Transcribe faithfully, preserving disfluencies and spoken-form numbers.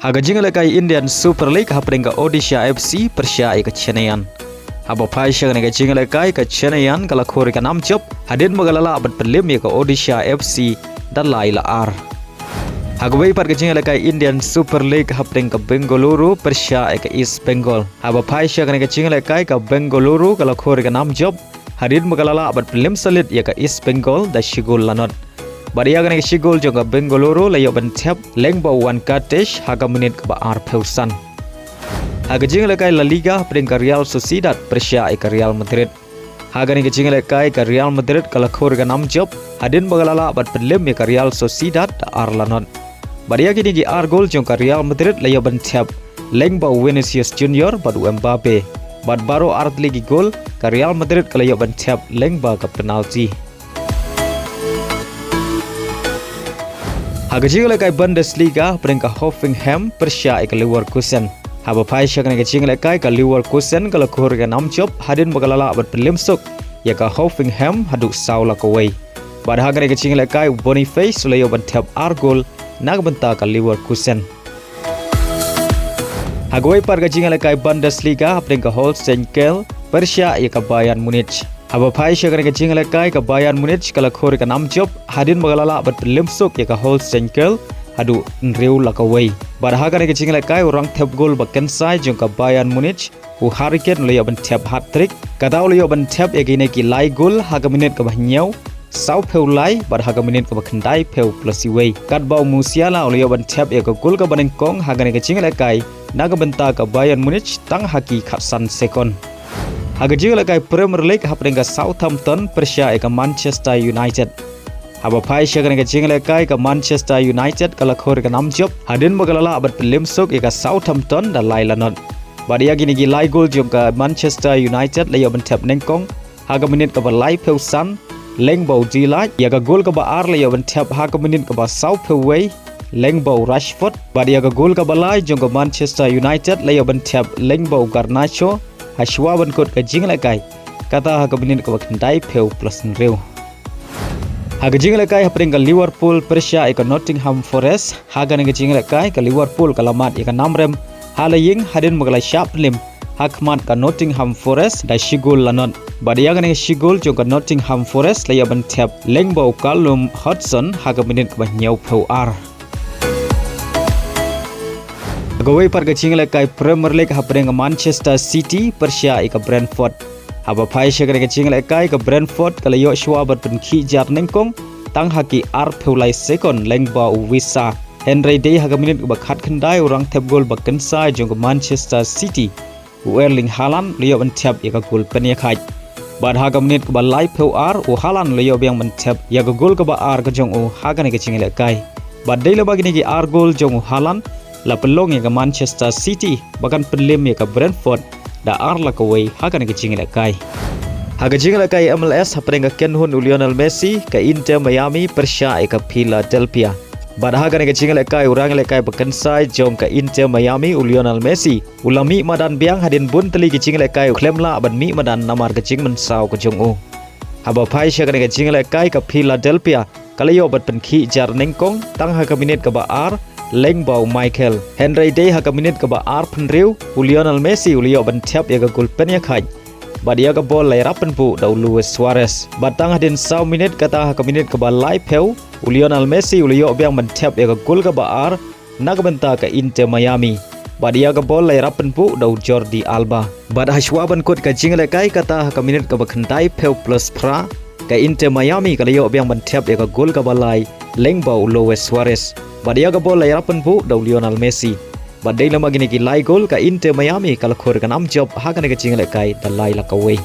Ha ka jingïalehkai Indian Super League hapdeng ka Odisha F C pyrshah ïa ka Chennaiyin. Haba phai sha kane ka jingïalehkai ka Chennaiyin ka la khur ïa ka nam jop hadien ba ka la lah ban pynlip ïa ka Odisha F C da lai la ar. Ha kawei pat ka jingïalehkai Indian Super League hapdeng ka Bengaluru pyrshah ïa ka East Bengal. Haba phai sha kane ka jingïalehkai ka Bengaluru ka la khur ïa ka nam jop hadien ba ka la lah ban pynlip salit ïa ka East Bengal da shi gol la nod. Bad ïa kane ka shi gol jong ka Bengaluru la ïoh ban thep lyngba u Venkatesh ha ka minit kaba arphew san. Ha ka jingïalehkai La Liga hapdeng ka Real Sociedad pyrshah ïa ka Real Madrid. Ha kane ka jingïalehkai ka Real Madrid ka la khur ïa ka nam jop hadien ba ka la lah ban pynlip ïa ka Real Sociedad da ar la nod. Bad ïa kine ki ar gol jong ka Real Madrid la ïoh ban thep lyngba u Vinicius Junior bad u Mbappe. Bad baroh ar tylli ki gol ka Real Madrid ka la ïoh ban thep lyngba ka penalti. Ha ka jingïalehkai Bundesliga hapdeng ka Hoffenheim pyrshah ïa ka Leverkusen. Haba phai sha kane ka jingïalehkai ka Leverkusen ka la khur ïa ka nam jop hadien ba ka la lah ban pynlip suk ïa ka Hoffenheim haduh saw la kawei. Bad ha kane ka jingïalehkai u Boniface u la ïoh ban thep ar gol na ka bynta ka Leverkusen. Ha kawei pat ka jingïalehkai Bundesliga hapdeng ka Holstein Kiel pyrshah ïa ka Bayern Munich. Haba phai sha kane ka jingïalehkai ka Bayern Munich ka la khur ïa ka nam jop hadien ba ka la lah ban pynlip suk ïa ka Holstein Kiel haduh hynriew la kawei. Bad ha kane ka jingïalehkai u rangthep gol ba kynsai jong ka Bayern Munich u Harry Kane u la ïoh ban thep hat-trick. Kata u la ïoh ban thep ïa kine ki lai gol ha ka minit kaba hynñiew, sawphew lai bad ha ka minit kaba khyndaiphew plus iwei. Katba u Musiala u la ïoh ban thep ïa ka gol kaba nyngkong ha kane ka jingïalehkai na ka bynta ka Bayern Munich tang ha ki khatsan sekon. Ha ka jingïalehkai Premier League hapdeng ka Southampton pyrshah ïa ka Manchester United. Haba phai sha kane ka jingïalehkai ka Manchester United ka la khur ïa ka nam jop hadien ba ka la lah ban pynlip suk ïa ka Southampton da lai la nod. Bad ïa kine ki lai gol jong ka Manchester United la ïoh ban thep nyngkong ha ka minit kaba laiphew san lyngba u De Ligt, ïa ka gol kaba ar la ïoh ban thep ha ka minit kaba sawphew wei lyngba u Rashford. Bad ïa ka gol kaba lai jong ka Manchester United la ïoh ban thep lyngba u Garnacho ha shuwa ban kut ka jingïalehkai, kata ha ka minit kaba khyndaiphew plus hynriew. Ha ka jingïalehkai hapdeng ka Liverpool pyrshah ïa ka Nottingham Forest, ha kane ka jingïalehkai ka Liverpool ka la mad ïa ka nam rem ha la ïing hadien ba ka la shah pynlip ha khmat ka Nottingham Forest da shi gol la nod. Bad ïa kane ka shi gol jong ka Nottingham Forest la ïoh ban thep lyngba u Callum Hudson ha ka minit kaba hynñiewphew ar. Ha kawei pat ka jingïalehkai Premier League hapdeng ka Manchester City pyrshah ïa ka Brentford. Haba phai sha kane ka jingïalehkai ka Brentford ka la ïoh shuwa ban pynkhih jar nyngkong tang ha ki arphew lai sekon lyngba u Wissa. Hynrei dei ha ka minit kaba khatkhyndai u rangthep gol ba kynsai jong ka Manchester City, u Erling Haaland, u la ïoh ban thep ïa ka gol pynïakhaid. Bad ha ka minit kaba laiphew ar u Haaland u la ïoh biang ban thep ïa ka gol kaba ar ka jong u ha kane ka jingïalehkai. Bad dei lyngba kine ki ar gol jong u Haaland la pynlong ïa ka Manchester City ba kan pynlip ïa ka Brentford da ar la kawei ha kane ka jingïalehkai. Ha ka jingïalehkai M L S hapdeng ka kynhun u Lionel Messi, ka Inter Miami pyrshah ïa ka Philadelphia. Bad ha kane ka jingïalehkai u rangïalehkai ba kynsai jong ka Inter Miami u Lionel Messi u la mih madan biang hadien bun tylli ki jingïalehkai u khlem lah ban mih madan namar ka jingmynsaw ka jong u. Haba phai sha kane ka jingïalehkai ka Philadelphia ka la ïoh ban pynkhih jar nyngkong tang ha ka minit kaba ar lyngba u Michael. Hynrei dei ha ka minit kaba arphew hynriew u Lionel Messi u la ïoh ban thep ïa ka gol pynïakhaid. Bad ïa ka bol la ïarap pynbuh da u Luis Suarez. Bad tang hadien saw minit kata ha ka minit kaba laiphew u Lionel Messi u la ïoh biang ban thep ïa ka gol kaba ar na ka bynta ka Inter Miami. Bad ïa ka bol la ïarap pynbuh da u Jordi Alba. Bad ha shuwa ban kut ka jingïalehkai kata ha ka minit kaba khyndaiphew plus phra, ka Inter Miami ka la ïoh biang ban thep ïa ka gol kaba lai lyngba u Luis Suarez. Bad ïa ka bol la ïarap pynbuh da u Lionel Messi. Bad dei lyngba kine ki lai gol ka Inter Miami ka la khur ïa ka nam jop ha kane ka jingïalehkai da lai la kawei.